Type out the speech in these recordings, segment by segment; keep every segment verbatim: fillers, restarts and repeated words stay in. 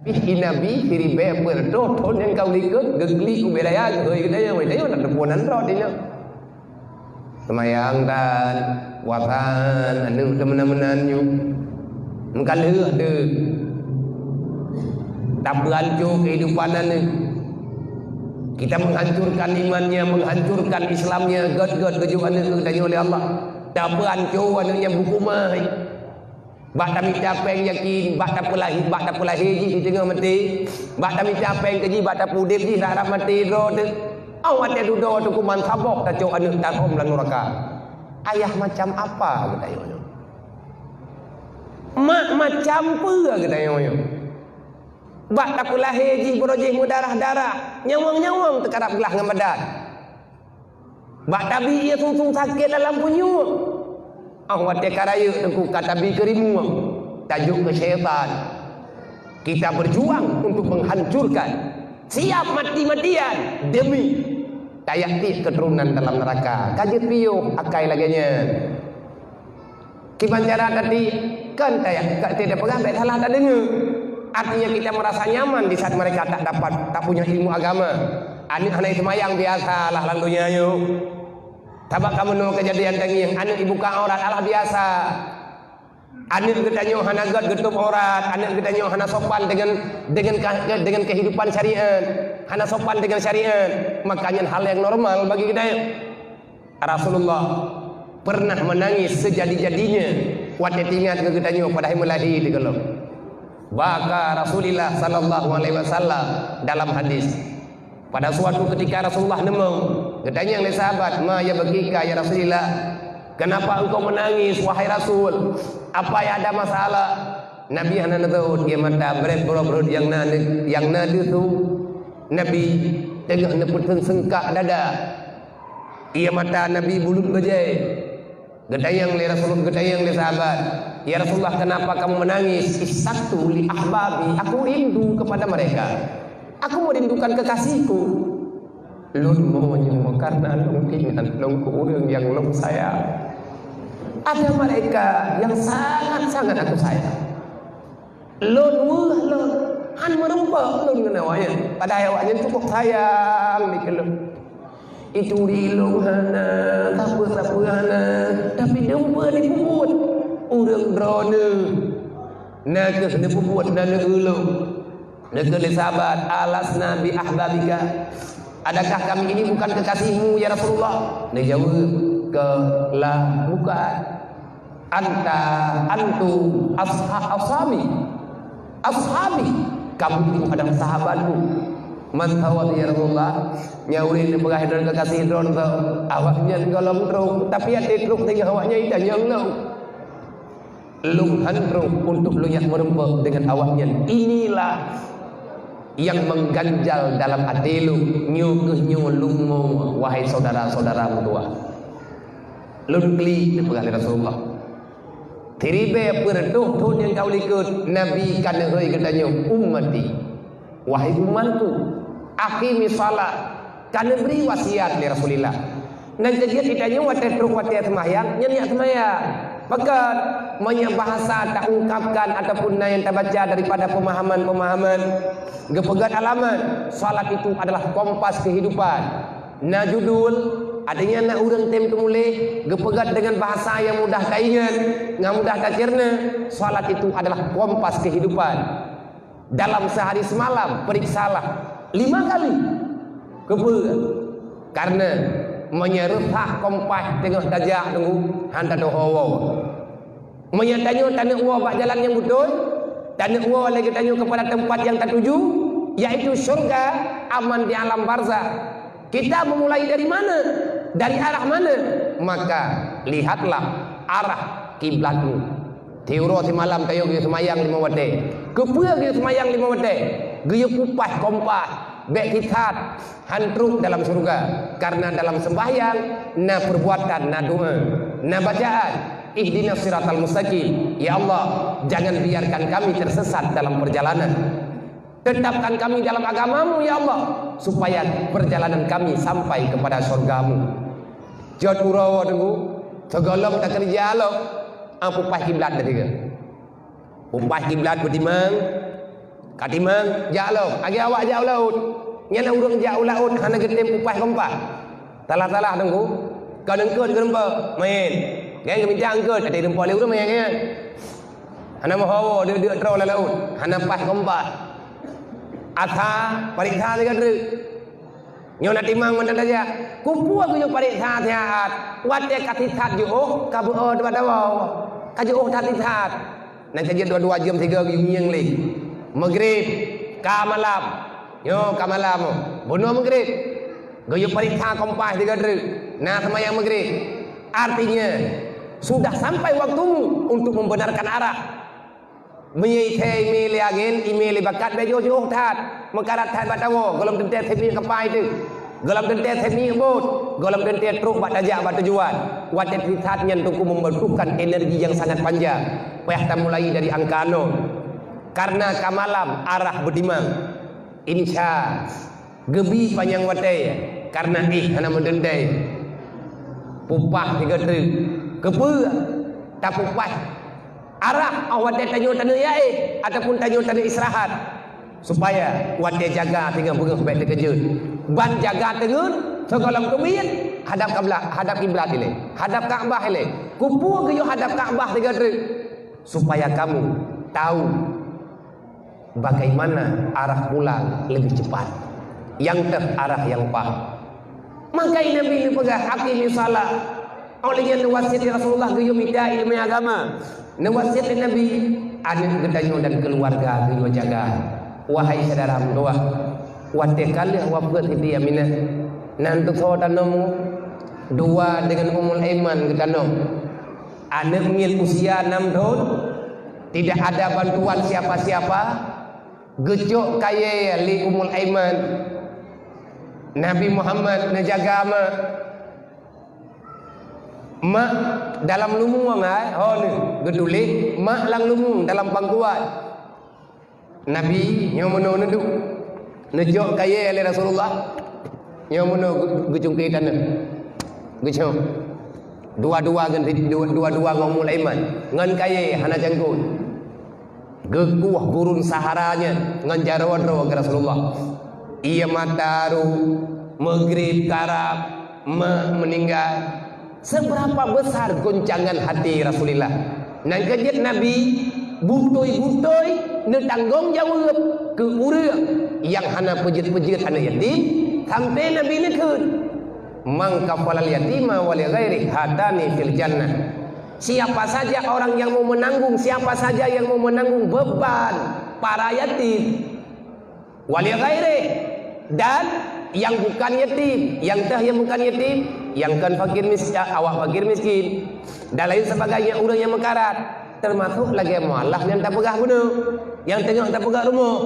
Pih i Nabi siribée peuet reutôh thon nyang ka u likot geuklik ubé raya geuhôi geutanyoe, geutanyoe na teupeue nan droe tinyoe. Seumayang tan, puasan, aneuëk teuh meunan-meunan nyoe. Meukaleuh deuh. Tapeuhanco keuhidupan aneuëk. Kita menghancurkan imannya, menghancurkan Islamnya, gét-gét geujok aneuëk keu geutanyoe lé Allah. Tapeuhanco aneuëk nyan buku mai. Bak tamita péng yakin, bak tapeulahi, bak tapeulahé jih di teungoh maté, bak tamita péng keu jih, bak tapeudeb jih rab-rab maté droe teuh. Awai watée dudoe teuh kuman saboh tacok aneuëk tarhom lam nuraka. Ayah macam apa geutanyoe nyoe? Mak macam peue geutanyoe nyoe? Bak tapeulahé jih, baroe jih meudarah-darah, nyawöng-nyawöng teukarab glah ngon badan. Bak tabi ie sungsung sakét dalam punyueng. Óh watée ka rayeuk teungku ka tabi keu rimueng, tajok keu syaitan. Kita berjuang untuk menghancurkan, siap mati-matian demi tajak tiek keuturonan dalam neuraka. Ka jeuet piôh akai lagée nyan. Kiban cara tadi, kan taya-, ka teupeugah bék salah tadeungoe. Artinya kita merasa nyaman di saat mereka tak dapat, tak punya ilmu agama. Aneuëk hana seumayang biasa lah lam donya nyoe. Sabab ka meunoe keujadian tangieng, aneuëk ibuka aurat alah biasa. Aneuëk geutanyoe hana gét geutôb aurat, aneuëk geutanyoe hana sopan dengan, dengan ka-, dengan kehidupan syariat, hana sopan dengan syariat, maka nyan hal yang normal bagi geutanyoe. Rasulullah pernah menangis sejadi-jadinya watée teuingat keu geutanyoe padahai meulahé teuh gohlom. Baka Rasulullah sallallahu alaihi wasallam dalam hadis, pada suatu ketika Rasulullah neumong, geutanyong lé sahabat, "Ma yabkika ya Rasulillah? Kenapa engkau menangis, wahai Rasul? Apa ya ada masalah?" Nabi hana neutôt, ie mata brét brok-brok nyang na, nyang na deuh su. Nabi teungoh neupeuteun seungkak dada. Ie mata Nabi bulut bajée. Geutanyong lé Rasul, geutanyong lé sahabat, "Ya Rasulullah, kenapa kamu menangis?" "Isytaqtu li ahbabi, aku rindu kepada mereka. Aku merindukan kekasihku." "Lôn monyang karena lôn ingat lôn keu ureuëng nyang lôn sayang. Ada mereka yang sangat-sangat aku sayang." Lôn weueh lôn, han meurumpok lôn ngon awaknyan. Padahai awaknyan cukup sayang dikeue lôn. Ituri lôn hana, sapeue-sapeue hana, tapi dumpeue dipeubuet. Ureuëng droeneueh na kheueh neupeubuet na neu-eu lôn. Neukheun lé sahabat, "Alasna bi ahbabika? Adakah kami ini bukan kekasihmu, ya Rasulullah?" Neujaweueb, "Keu la, bukan." "Anta, antum, asha-, ashabi, ashabi, kamu itu adalah sahabatku." "Man tawat ya Rasulullah?" Nyan ureuëng neupeugah droe kekasih droe, awaknyan gohlom trok, tapi até trok teungoh awaknyan itanyong lom. Lôn han trok untuk lôn jak meurumpok dengan awaknyan. Inilah yang mengganjal dalam até lôn. Nyoe kheueh nyoe lôn mo, wahai syedara-syedara meutuwah. Lôn klik, neupeugah lé Rasulullah. Siribée peuet reutôh thon nyang ka u likot, Nabi ka neuhôi geutanyoe, "Ummati, wahai umatku, aqimis shalah." Ka neubri wasiat lé Rasulullah. Nyang keujeuet geutanyoe watée trok watée seumahyang, nyan jak seumahyang. Pakon, meunyoe bahasa taungkapkan ataupun na nyang tabaca daripada pemahaman-pemahaman, geupeugét alamat, salat itu adalah kompas kehidupan. Na judul, artinya na ureuëng tem teumuléh, geupeugét dengan bahasa yang mudah taingat, ngon mudah tacerna, salat itu adalah kompas kehidupan. Dalam sehari semalam, periksalah lima kali. Keupeue? Karena meunyoe reusak kompas teungoh tajak teungku, han tatuho woe. Meunyoe tanyoe taneuk woe bak jalan nyang beutôi, taneuk woe lagée tanyoe kepada tempat yang tatuju, yaitu syurga, aman di alam barzakh. Kita memulai dari mana? Dari arah mana? Maka lihatlah arah kiblatmu. Tiuroe simalam tanyoe geuyue seumayang lima watée. Keupeue geuyue seumayang lima watée? Geuyue kupas kompas, bék sisat, han trok dalam syeuruga. Karena dalam sembahyang na perbuatan, na doa, na bacaan, "Ihdinas siratal mustaqim." Ya Allah, jangan biarkan kami tersesat dalam perjalanan. Tetapkan kami dalam agama-Mu, ya Allah, supaya perjalanan kami sampai kepada syurga-Mu. Jot uroe teungku, sigohlom takeureuja lom, ah, peupaih kiblat teuka. Peupaih kiblat beutimang, Ka timang, jak lom. Lagèe awak jak u laôt. Nyan ureueng jak u laôt hana geutem kupaih kompah. Salah-salah teungku. Kon eungkôt geureumpok, main. Kan geuminta eungkôt, até geureumpok lé ureueng main nyan. Hana meuhawa deuk-deuk troh lam laôt. Hana paih kompah. Asa, pareksa sigoe treuk. Nyoe na timang mantong tajak. Keupeue geuyue pareksa siat? Watèe ka sisat jiôh, ka beu-o dua dawa. Ka jiôh that sisat. Nyan ka jeuet dua-dua jeuem sigoe geuyue ngieng lé. Maghrib, ka malam. Nyoe ka malam. Bunoe maghrib. Geuyue pareksa kompah sigoe treuk. Na seumayang maghrib. Artinya, sudah sampai waktumu untuk membenarkan arah. Meunyoe isé imé lé angén, imé lé bakat, bèk jiôh-jiôh that. Meukarat that bak tangoe, gohlom teuntèe sép miek kapai teuh. Gohlom teuntèe sép miek bot, gohlom teuntèe trok bak tajak bak tujuan. Watèe sisat nyan teungku membutuhkan energi yang sangat panjang. Payah tamulai dari angka nol. Karena ka malam, arah beutimang. Insya Geubi panyang watèe, kareuna éh hana meudendai. Pupah sigoe treuk. Keupeue? Tapupah arah 'oh watèe tanyoe taneuk ya éh ataupun tanyoe taneuk istirahat, supaya watèe jaga singoh beungoh bèk teukeujot. Ban jaga teungeut sigohlom keubiet hadab kiblat, hadab kiblat ilèe, hadab Ka'bah ilèe. Keupeue geuyue hadab Ka'bah sigoe treuk? Supaya kamu tahu bagaimana arah pulang lebih cepat, nyang teuh arah nyang paih. Maka Nabi neupeugah, "Aqimis shalah." Óh lheueh nyan neuwasiet lé Rasulullah geuyue mita ileumèe agama. Neuwasiet lé Nabi, "Aneuk geutanyoe dan keuluwarga geuyue jaga." Wahai syedara meutuwah, watèe ka lheueh wafeuet Siti Aminah, nan teusoe tanom, dua deungon Ummul Aiman geutanom. Aneuk miet usia enam thon, tidak ada bantuan siapa-siapa, geucok kayèe lé Ummul Aiman. Nabi Muhammad neujaga mak. Mak dalam lumueng, ai, ho neuh geutuléh, mak lam lumueng dalam pangkuat. Nabi nyoe meunoe neuduek, neucok kayèe lé Rasulullah. Nyoe meunoe geu-, geucungké taneuk. Geucok. Dua-dua ngon, dua-dua ngon Ummul Aiman. Ngon kayèe hana cangkot. Geukueh gurun Sahara nyan ngon jaroe droe keu Rasulullah. Ie mata ru, meugrib karab, mak meuninggai. Seberapa besar goncangan hati Rasulillah. Nyan keuh jeuet Nabi beutôi-beutôi neutanggong jaweueb keu ureueng nyang hana peujeuet-peujeuet aneuk yatim, sampoe Nabi neukheun, "Man kafalal yatima wa li ghairihi hatani fil jannah." Siapa saja orang yang mau menanggung, siapa saja yang mau menanggung beban para yatim, wa li ghairihi, dan nyang bukan yatim, nyang teuh nyang bukan yatim, nyang kon fakir miskin, awak fakir miskin, dan lain sebagainya, ureueng nyang meukarat, teumasok lagèe mualaf nyang tapeugah bunoe, nyang teungoh tapeugah rumoh.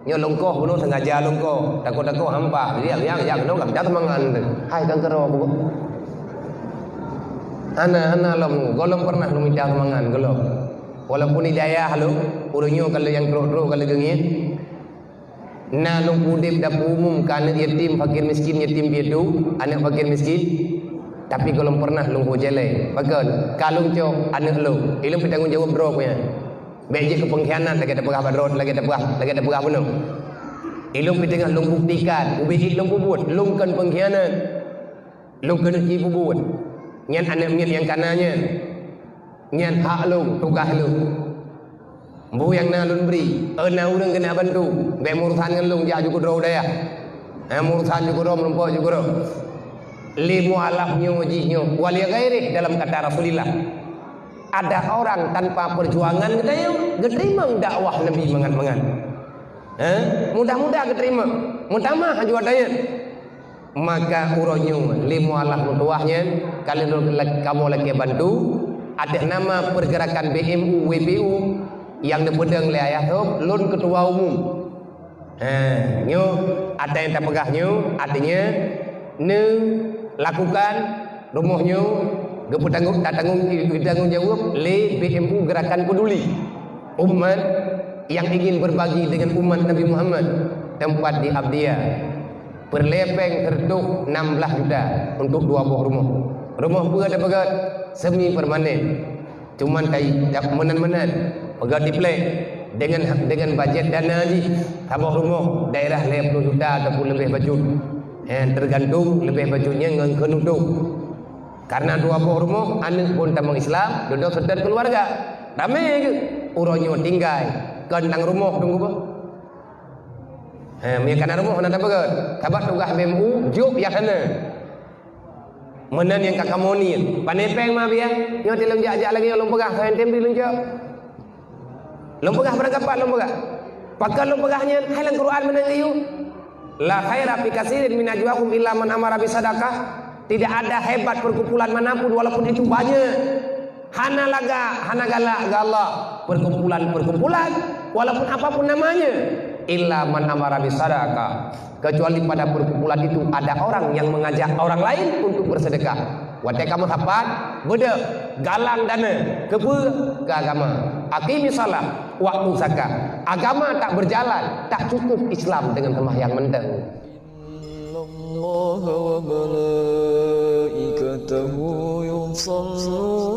Nyoe lungkoh bunoe sengaja lungkoh, takot-takot hampah, nyang, nyang, nyang, nyoe ka mita sumbangan. Hai, kan keudroe ku. Hana, hana lom, gohlom pernah lôn mita sumbangan, gohlom. Walaupun di dayah lôn, ureueng nyoe ka lheueh nyang trok-trok ka lheueh geungieng. Na lôn udép dapu umum keu aneuk yatim, fakir miskin, yatim piatu, aneuk fakir miskin. Tapi gohlom pernah lôn ho jai lé. Pakon? Ka lôn cok aneuk lôn. Ilôn pih tanggong jaweueb droe ku nyan. Bèk jeuet keu pengkhianat lagèe tapeugah bak droe, lagèe tapeugah, lagèe tapeugah bunoe. Ilôn pih teungoh lôn buktikan, ubé jih lôn peubuet, lôn kon pengkhianat. Lôn keuneuk jipeubuet. Nyan aneuk miet nyang kana nyan. Nyan hak lôn, tugaih lôn. Mbu nyang na lôn bri, eu na ureueng keuneuk bantu, bèk meurusan ngon lôn, jak ju keudroe u dayah. Ha, meurusan ju keudroe, meurumpok ju keudroe. Lé mualaf nyoe jih nyoe, wa li ghairihi dalam kata Rasulillah. Ada orang tanpa perjuangan geutanyoe geuteurimong dakwah Nabi mangat-mangat. Ha? Mudah-mudah geuteurimong. Meutamah aju ata nyan. Maka uroe nyoe lé mualaf meutuwah nyan ka lheueh lôn la-, kamoe lakèe bantu ateueh nama pergerakan B M U W P U nyang neupeudong lé Ayah Sob, lôn keutua umum. Ha, nyoe ata nyang tapeugah nyoe, artinya, neulakukan rumoh nyoe geupeutanggong, tatanggong, geutanggong jaweueb lé B M U Gerakan Peduli Umat yang ingin berbagi dengan umat Nabi Muhammad, tempat di Abdya. Peureulèe pèng sireutoh nam blah juta untuk dua boh rumoh. Rumoh peue tapeugöt? Semi permanen. Cuman tai, meunan-meunan. Peugöt triplek. Dengan dengan bajet dana jih, saboh rumoh daerah lhèe ploh juta ataupun leubeh bacut. Eh, tergantung leubeh bacut nyan ngon keuneuk. Karena dua boh rumoh, aneuk pun tamong Islam, dudoe seutôt keuluwarga. Ramé geuh. Uroe nyoe tinggai, kon lam rumoh teungku beuh. Eh, meunyo kana rumoh hana tapeugöt. Sabab tugaih B M U, jok yah hana. Meunan nyang ka kamoe niet. Pane péng ma biaya? Nyoe lôn jak-jak lagèe nyoe lôn peugah, keu ente bri lôn cok. Lôn peugah barangkapat lôn peugah. Pakon lôn peugah nyan? Hai lam Quran meunan geuyue. La khaira fi katsirin min najwahum illa man amara bisadaqah. Tidak ada hebat perkumpulan manapun walaupun itu banyak. Hana lagak, hana galak geuh Allah. Perkumpulan-perkumpulan, walaupun apapun namanya, illa man amara bisadaqah. Kecuali pada perkumpulan itu ada orang yang mengajak orang lain untuk bersedekah. Watèe kamoe sapat, beudôh, galang dana, keupeue? Keu agama. Aqimis shalah, waktu zakat. Agama tak berjalan, tak cukup Islam dengan sembahyang mantong. Innallaha wa malaikatahu yusalluna